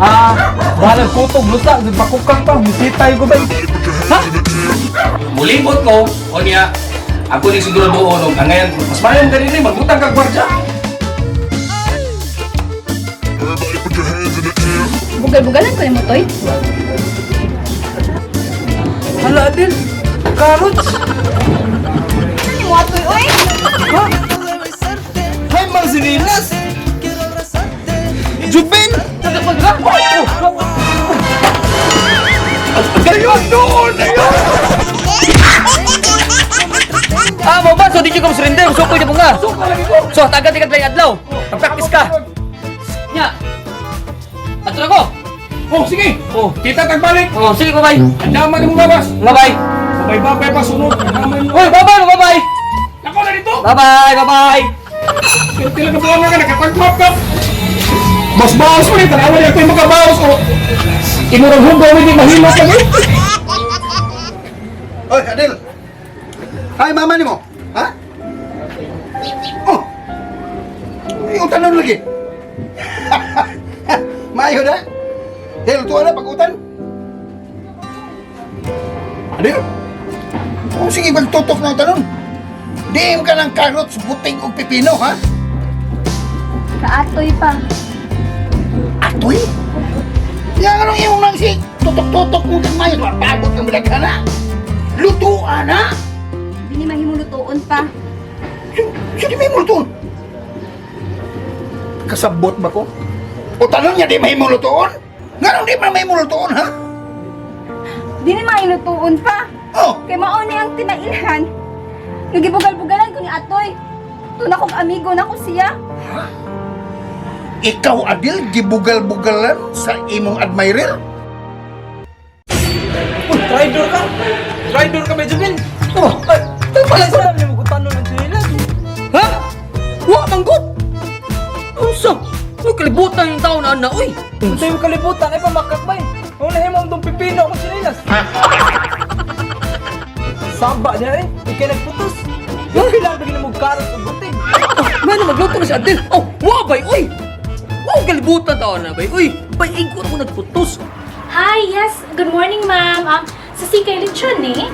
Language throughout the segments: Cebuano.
Ah, bahalag kutog, lusa, bakukang pa, musitay ko ba? Ha? Mulibot ko, o niya, ako ni siguro doon, og ang ngayon, mas mayong ganini, magbutang kag gwardya. Bugal-bugalan ko ni mo, Toy. Hala, Adil, carrots. Ano ni mo, Atoy, oy? Hay, mga sinilas! Jubin! Ayun, doon! Ayun! Ah, mo ba? So, di ko surrender. Sukoy na mo nga. So, tagad ka lang adlaw. Pag-practice ka. Nya. Ato na ko. Oh, sige! Oh. Kita tagbalik! Oh, sige, bye-bye. Ang dama ni mong gawas! Bye-bye. Babay-babay pa sunod! Ang dama ni Hoy, bye-bye, bye-bye. Ako na dito! Bye-bye, bye-bye. Tila ka buwan nga, nakatagmap ka! Mas baos mo ni, tanawa niya ako'y makabaos o! Imurang hugaw, hindi mahilot lagi! Oy, Adil. Ay, mama ni mo. Ha? Oh. Ay, utanon lagi. Maayo na. Dil, tuwa na pag-utan. Adil. Oh, sige, magtutok na utanon. Di ka ng carrots, buting o pipino, ha? Kaatoy pa. Atoy? Yang anong imong nang si tutok-tutok mo kang mayo, pagod kang na. Lutuan na. Di ni mahimulutoon pa. So, di may mulutoon. Kasabot ba ko? O tanong niya, di may mulutoon? Nga di man may mulutoon, ha? Di ni mahilutoon pa. Oh, Kay mao ni ang tinailhan. Nagibugal-bugalan ko ni Atoy. Tuna kong amigo na ko siya. Ikaw, Adil, gibugal-bugalan sa imong admirer? Uy, rider ka! Rider ka ba, Jubin? Oh, ay, tayo pala sa... Saan mo kutanon ng sinilas? Ha? Wa man gud. Unsa? Uy, kalibutan yung tao na ana, uy. Kung sa'yo kalibutan, ay pamakakbay. Ang nahin mo ang dong pipino akong sinilas. Saba niya eh, ikay nagputos. Yung kailangan bigyan mo karot o buting. Oh, man, magluto na si Adel. Oh, wa bay, uy. Wa kalibutan tao na bay, uy. Bay, igor ko nagputos. Hi, yes. Good morning, ma'am. Sa CK Lechon, eh.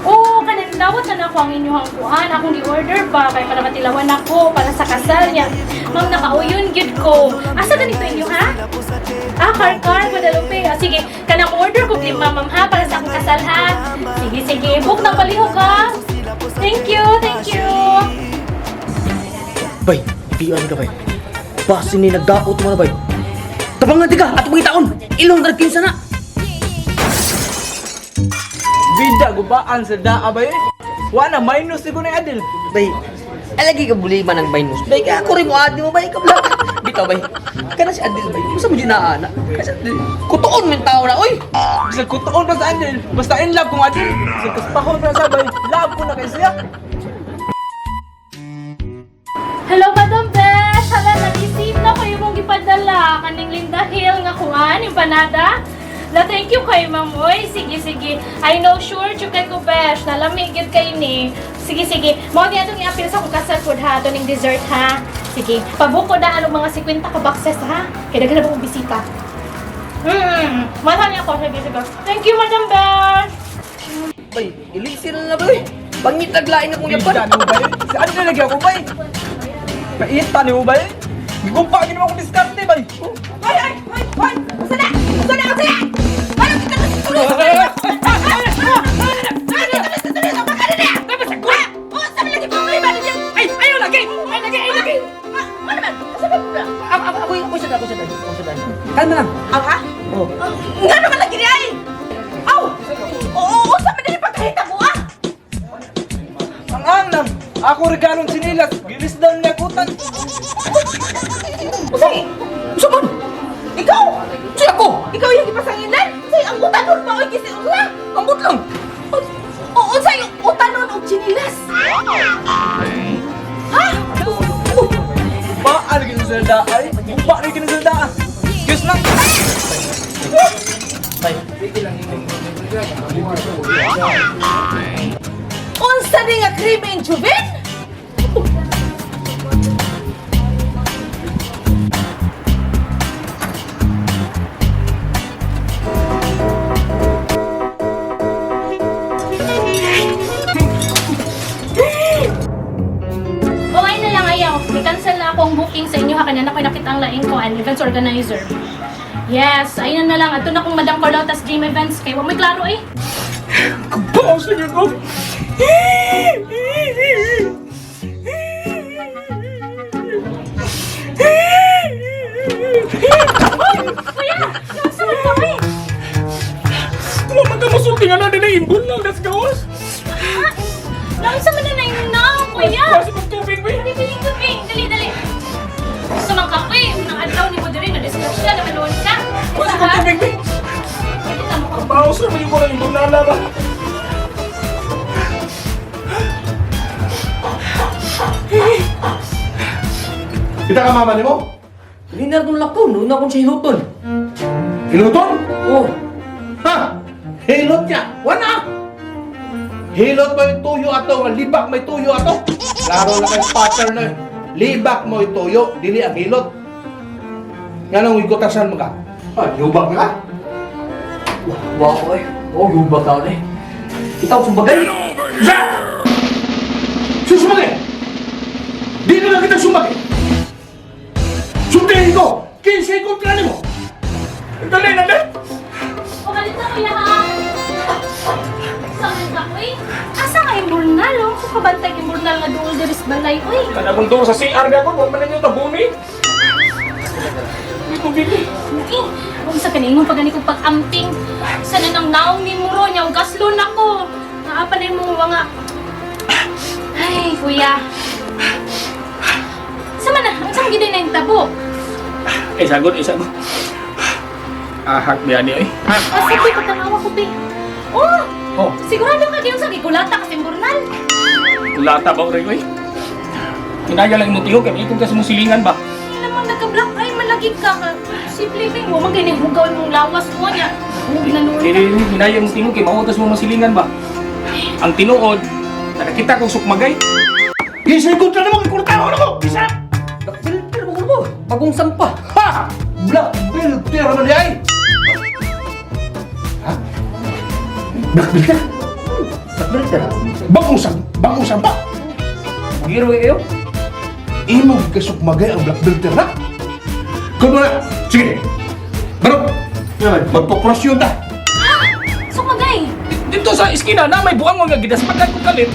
Oo, kanan dawat na nako ang inyong kuan. Akong gi-order pa kay para matilawan ako para sa kasal niya. Ma'am, nakauyon gyud ko. Asa ganito inyo ha? Ah, Carcar, Guadalupe. Ah, sige, kanang order ko lima, ma'am ha, para sa akong kasal ha. Sige, sige. Book na palihog ha. Thank you, thank you. Bay, pian ka bay. Basin ni nagdaot mo na bay. Tabangan ti ka ato pangitaon. Ilong darkin na. Bida, gubaan sa daa ba eh? Wala, minus siguro ni Adil. Bay, alagi ka bulima ng minus. Bay, kaya ako rin mo adi mo bay kabla. Bitaw bay. Kana si Adil bay. Usa mo jud naa na. Kasi Adil, kutuon man tao na oy. Bisag kutoon pa sa Adil. Basta in love kong Adil. Bisag kaspahon pa sa bay. Love ko na kay siya. Hello, Madam Besh! Hala, na-receive na ko yung mong gipadala. Kaning Linda Hill nga kuan, yung panada. La, thank you kay Ma'am. Uy, sige, sige. I know sure, kay ko, Besh. Nalami, gyud kay ni. Sige, sige. Mao ni atong i-appeal sa akong kasal food ha. Ato ning dessert ha. Sige. Pabuko na anong mga 50 ka boxes ha. Kaya daghan na akong bisita. Mahal niya ako. Sige, sige. Thank you, Madam Besh! Bay, ilisir na na bay. Pangitag lain akong Bida yapan. ni mo ba eh? Si Adil lagi ako ba eh? Paita ni mo ba eh? Gigumpa gini mo akong diskarte ba eh? Ay, ay, ay, ay! Usa na! Usa na! Usa na! Ano kita na sa tuloy? Ano kita na sa tuloy? Ang baka na! Unsa man lagi problema ninyo? Ay, ayaw lagi. Ay lagi, ay lagi. Ano man? Unsa man problema? Ako ako ako ako sa ako sa ako sa. Kalma lang. Aw, ha? Oh. Nga naman lagi ni ay! Aw! Oo, unsa man dili pagkahitabo ah? Ang ang lang. Ako regalong sinilas. Gilis down niya kutan. Usa Usa man? Ikaw! Siya ako. Ikaw yung gipasanginan? Unsay ang utanon ba oy kisi unsa? Ambot lang. Oo, unsay utanon og tsinilas? Ha? Gubaan lagi sa daa ay. Guba lagi sa daa. Excuse lang. Bay, Unsa ni nga krimen, Jubin? Kanya na ko nakita ang laing ko an events organizer. Yes, ayun na lang. Ato na kong Madam Carlota's Dream Events kay wa may klaro eh. Kabaos na ko. Kuya, yung sa man kami. Wa man ka musulti nga na dinay imbol lang das gawas. Naunsa man na na yung naong, kuya. Kasi kong tubig bay. Dali, dali, dali, dali, dali. Sa mga kape, unang adlaw ni mo diri na disgrasya naman noon ka. Kasi kong tubig bay. Kita mo ko. Kabaos na man ko na imbol na ba. Kita ka mama nimo? Leonardo Lacon, una akong siya hiluton. Hiluton? Oh, Ha? Hilot niya. Wala. Hilot mo yung tuyo ato, nga libak may tuyo ato. Laro na kay pattern na. Libak mo yung tuyo, dili ang hilot. Nga nang igutasan mo ka? Ah, yubak na ka? wow eh. Oh, yubak ka eh. Ikaw sumbagay. Sa! Susumagi! Di na lang kita sumagi! Suntihin ko! Kinsay kontra nimo! Dali na dali. O kalit na kuya ha. Sa mga kape, asa nga imburnal oh? Kung kabantay imburnal nga duol diri sa balay oy. Kanang door sa CR na ko, wa man ninyo tabuni. May tubig eh. Eh, kung sa kaningon pa gani kong pag-amping. Sa nanang naong ni Muro niya, og gaslon ako. Naapa na yung mga nga. Ay, kuya. Sama na, ang saan gid na yung tabo? Ay sagot, ay sagot. Ahak biya ni oy. Asa ko patanawa ko be. Oh, Oh, sigurado ka gyud sa gikulata ka sa imburnal. kulata ba oray oy? Kinaya lang imong tihok kay ikong kasi mong silingan ba. Hindi naman nagka-black eye malagi ka. Simple thing, mo man gani hugaw imong lawas mo niya. Huwag na noon. Dili dili hinaya imong tihok kay mautos mo mong silingan ba. Ang tinuod, nakakita kong sukmagay. Kinsay kontra nimo, ikurtaon ako! Isa! Black filter mo ko. Bagong sampa. Ha! Black filter man di ay! Ha? Black filter? Black filter. Bagong sam, bagong sampa! Giro eh, kayo. Imong kasukmagay ang black filter na! Kung na, sige! Baro! Magpakurasyon ta! Sumagay. Dito sa iskina na may buang nga gidaspagan ko kalit.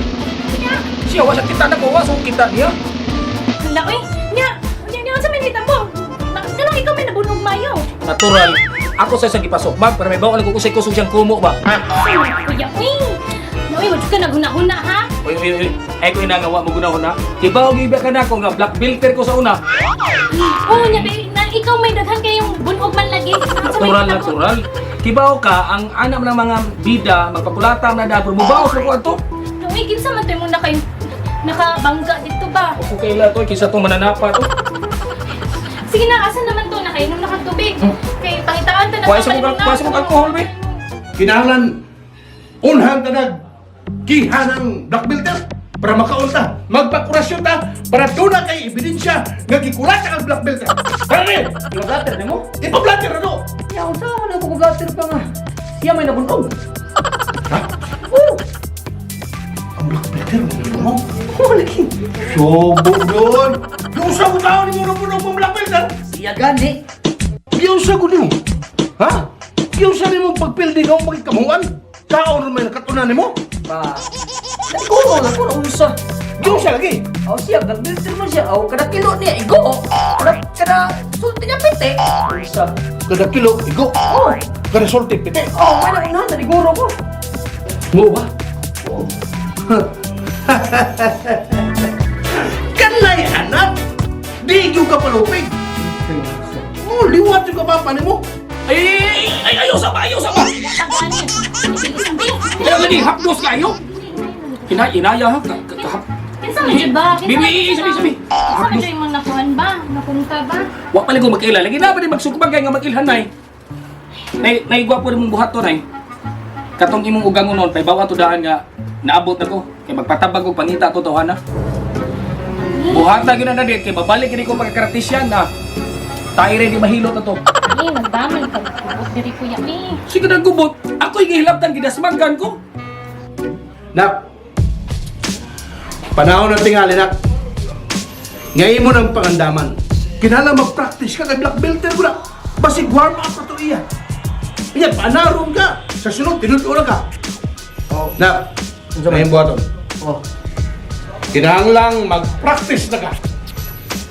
Siya wa sa kita na ko, wa sa kita niya. Hala, oy, nya, nya, nya, unsa may nitabo? Kanang ikaw may nabunog mayo. Natural. Ako sa gipasukmag para may bawal ko usay kusog siyang kumo ba. Kuya, uy. Uy, wag ka naghuna-huna ha. Oy oy oy. Ay ko ina nga wa mo guna-huna. Kibaw giba ka na ko nga black filter ko sa una. Oo, nya, kay- na, ikaw may daghan kayong bunog man lagi. Unsa may Natural, nitabo? natural. Kibaw ka, ang anak ng mga bida, magpakulata na dahil mubaos na ko ato. Uy, kinsa man to mo na kayo nakabangga dito ba? Ako kaila to, kisa to mananapa to. Sige na, asa naman to? Nakainom na kang tubig. Kay pangitaan ta na Kuha sa mong- kuha sa mong alcohol, be. Kinahanglan unhan tanag kiha ng black filter para makaunta, magpakurasyon ta para doon na kay ebidensya nga gikurata ang black filter. Para ni, Black filter mo? ipablatter ano? Ya, unsa man ako black filter pa nga. Siya may nabunog. Ha? Oh, Ang black filter mo mo. oh lagi. Sobo yun. Giusa ko tao ni mo na mong black filter. Siya gani. Giusa ko nimo. Ha? Giusa nimo pagpildi ka magkamuan. Kaon may nakatunan nimo. Ba. Dali ko lang ko unsa. Giusa lagi. Aw siya, black filter man siya. Aw kada kilo niya igo. Kada kada sulti niya pite. Unsa. Kada kilo igo. Oh, Kada sulti pite. oh, may naunahan na siguro ko. Mo ba? Kanay anak. Di gyud ka palupig. Oh, liwat yung kapapa nimo. Ay, ay, ay, ayaw sa ba, ayaw sa ba. Tagani. Kaya gani, hapdos kayo. Ina, inaya ha, ka, ka, ka- Kinsa man jud ba? Kinsa Bibi, man- sabi, sabi. Kinsa man jud imong nakuhan ba? Nakunta ba? Wa pala ko magkaila. Lagi na ba di magsukbag kay nga magilhan nay. Nay, nay gwapo rin mong buhat to nay. Katong imong ugang noon, pay bawa to daan nga naabot na ko. Kay magpatabag og pangita to tawhana. Buhat na gyud na dit kay babalik kini ko pagkakaratisyan na. Tayo rin di mahilot na to. Eh, nagdaman ka. Kubot diri kuya eh. Sige na gubot. Ako'y gihilabtan gidasmanggan ko. Nak. Panahon ng tingali, nak. Ngayon mo ng pangandaman. Kinahanglan mag-practice ka kay black belter ko na. Basig warm up na to iya. Iya, panaron ka. Sa sunod, tinud-uran ka. Oh. Na, may buhaton. Oh, Kinahanglan mag-practice na ka.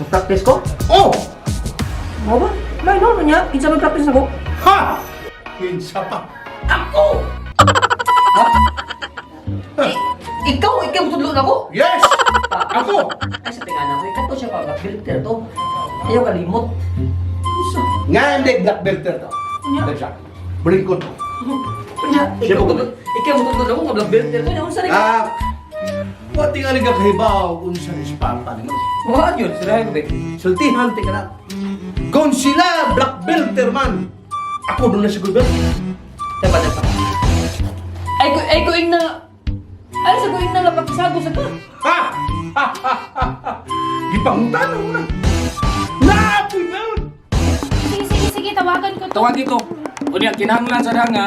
practice ko? Oh! Mo ba? Nay, no, no niya. Kinsa man practice nako? Ha! Kinsa pa. Ako! Ha? Eh, ikaw mutudlo nako? Yes! Ako! Ay, sa tingana ko, ikaw to siya pa, black belter to. Ayaw kalimot. Unsa? Nga hindi black belter to. Unya. Dali siya. Bulingkod ko. Unya, Siya ikaw po. ikaw mutudlo nako nga black belter to. Unya, unsa rin ka? Ah, wa tingali ka kahibaw kung sa Espanta nimo. Wa yun, sila ko be. Sultihan ti ka na. Kung sila black belter man, ako doon na si Gulbert. Tama, tama. Ay ko ing na ay sa ko ing na nga pagsago sa ka. Ha! Ha! Ha! Ha! Ha! Gipangutan mo na. Naapoy belt! Sige, sige, sige, tawagan ko to. Tawag dito. Unya kinahanglan sa nga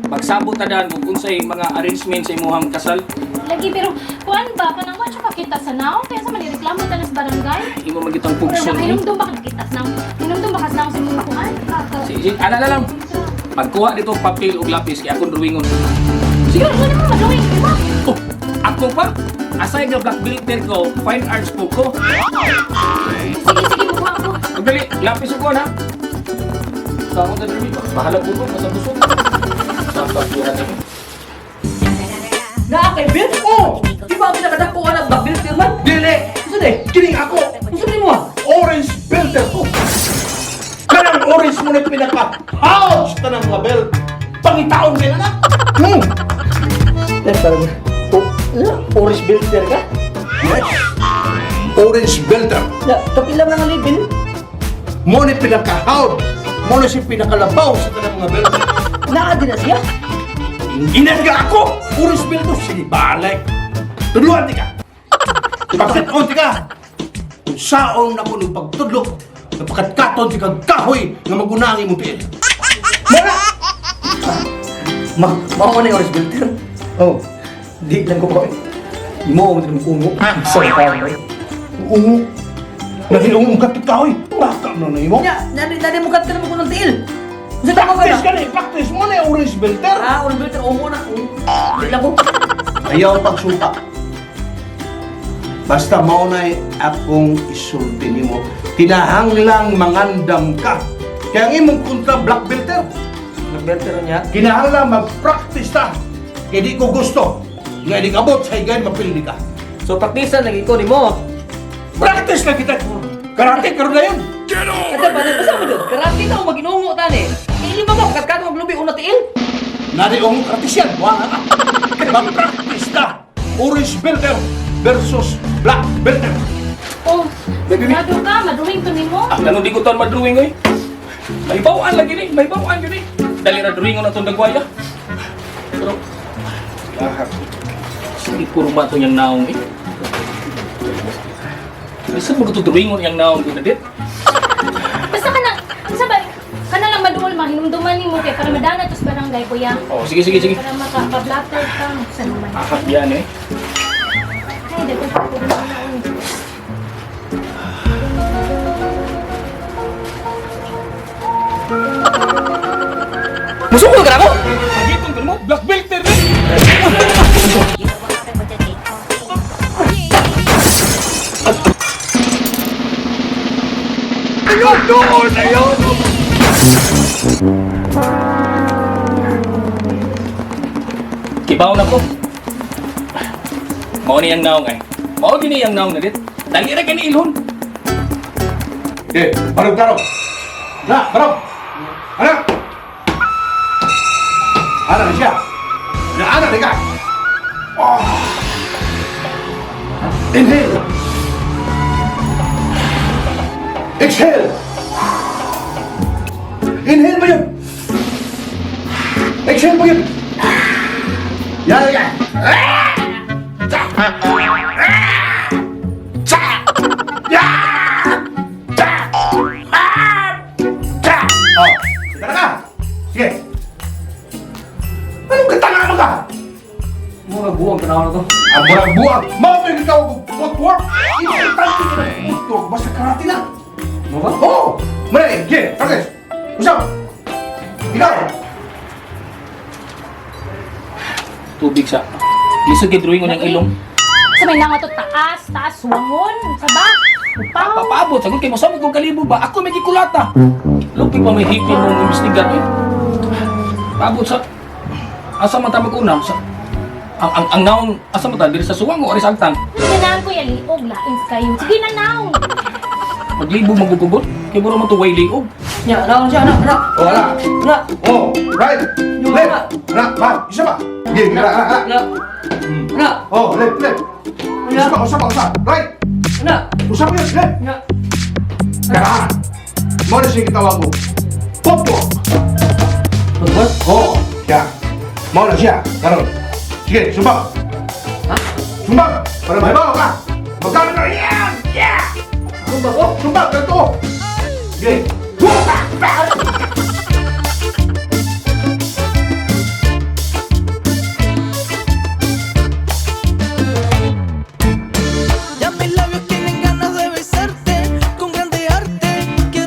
magsabot ta daan kung unsay mga arrangement sa imuhang kasal. Lagi, pero kuan ba, kanang wa siya pakita sa naong, kaya sa manireklamo ta na sa barangay. Imo magitang Pero pugson. Eh. nakahinumdum ba ka nakita sa naong? Hinumdum ba ka sa naong sa imong kuan? Sige, sige, ana na lang. Pagkuha dito papel ug lapis kay akong drawingon. Sige, wala mo madrawing, di ba? Oh, ako pa? Asay nga black belter ko, fine arts po ko. Sige, sige, mukuha ko. Magdali, lapis ko na. Sa akong dadrawing, bahala po ko, basta busog. Sa pagkuha nimo. Naa kay Bill? Oh! Di ba pinakadako ka na black belter man? Dili! Unsa de? Kining ako! Unsa ni mo? ah? Orange belter ko! Kanang orange mo na pinaka ouch tanang mga belt. Pangitaon kay na. Eh, parang oh, orange belter ka? Yes. Orange belter. Ya, kapila man ang label. Mo ni pinaka-howd. Mo ni si pinakalabaw sa tanang mga belt. Naa din na siya. Inat ka ako! Orange belter sige balik. Tudluan ti ka. Pagsit-on ti ka. Kung saon na ko nung pagtudlo, napakatkaton ti kag kahoy nga magunang imong tiil. Mura! Ma, mao na yung orange belter. Oh. Di lang ko pa. Imo mo din ungo. Sa tao. Ungo. Nahiungong ka ti kahoy. Baka mo na imo. Nya, nani nani mo kat ka mo kunang tiil. Unsa tama ka Practice na? ka ni, practice mo na yung orange belter. Ah, orange belter ungo na. Di lang ko. Ayaw pagsuka. Basta maunay akong isulti nimo. Kinahanglang mangandam ka. Kaya ang imong kontra black belter, Black belter niya. kinahanglang mag-practice ta. Kaya di ko gusto. Nga di kabot sa higayon, mapildi ka. So praktisan lagi ko nimo. Practice lang kita. Karate karon na yun. Kada ba basta mo dud. Karate ta mo maginungo tani. Tiil mo ba kat mo maglubi una tiil? Nari ang karate siyan. Wala ka. Mag-practice ta. Orange belter versus black belter. Oh, sigurado ka, madrawing to nimo. Ah, ganun di ko taon madrawing oy. May bawaan lagi ni, may bawaan gyud ni. Dali ra drawingon na tong dagwaya. Pero lahat. Sige kurma to niyang naong eh. Bisan mo to drawingon niyang naong ginadit. Basta ka na, ang sabay, ka na lang maduol, mahinumduman nimo kay para madana to sa barangay, kuya. Oh, sige sige sige. Para makapablatter ka, sa naman. Ahap yan eh. Ay, dagdag ko na na. Musukol ka na ako. Pagitong ko mo, black belter ni. Ayaw doon! Ayaw doon! Kibaw na ko. Mao ni ang naong ay. Mao gini ang naong na dit. Dali ra kani ilhon. Eh, barog tarong. Na, barog. Anak. Ana na siya. Na ana na ka. Oh. Inhale. Exhale. Inhale mo yun. Exhale mo yun. Yan, yan. Oh, sige na ka. Sige. Anong katanga mo ka? Mura buwang kana to. Ang burang buwang. Mao pa yung ikaw og footwork. Importante ka na footwork. Basta karate na. Mo ba? Oo! Muna eh, sige, practice. Usap! Ikaw! Tubig sa. Lisod kay drawing ko ng ilong. Sa may nanga to taas, taas wangon, sa ba? Upaw. Papaabot sagot kay mo samot kong kalibo ba? Ako may gikulata. Lupi pa may hipin mong imbestigar eh. Paabot sa asa man ta mag-una sa ang naong asa man ta diri sa suwang o ari sa agtang. Ganahan ko yan, liog, lain kayo. Sige na naong. Maglibo magugugot kay mura man to way liog. Nya, naon siya, anak, anak. Oh, ala. Anak. Oh, right. Yung Left. ala. Ala, ba, isa pa. Sige, ala, ala, ala. Anak. Anak. Oh, left, left. Isa pa, usa pa, usa. Right. Anak. Usa pa yun, left. Anak. Kaya, mo na siya gitawag ko. Popo. What? Oh, siya. Mo na siya. Karon. Sige, sumbag. Ha? Sumbag! Para mahibaw ka! Magkano na yan! Yeah! Ano ba ko? Sumbag! Ganito! Sige. Huwag!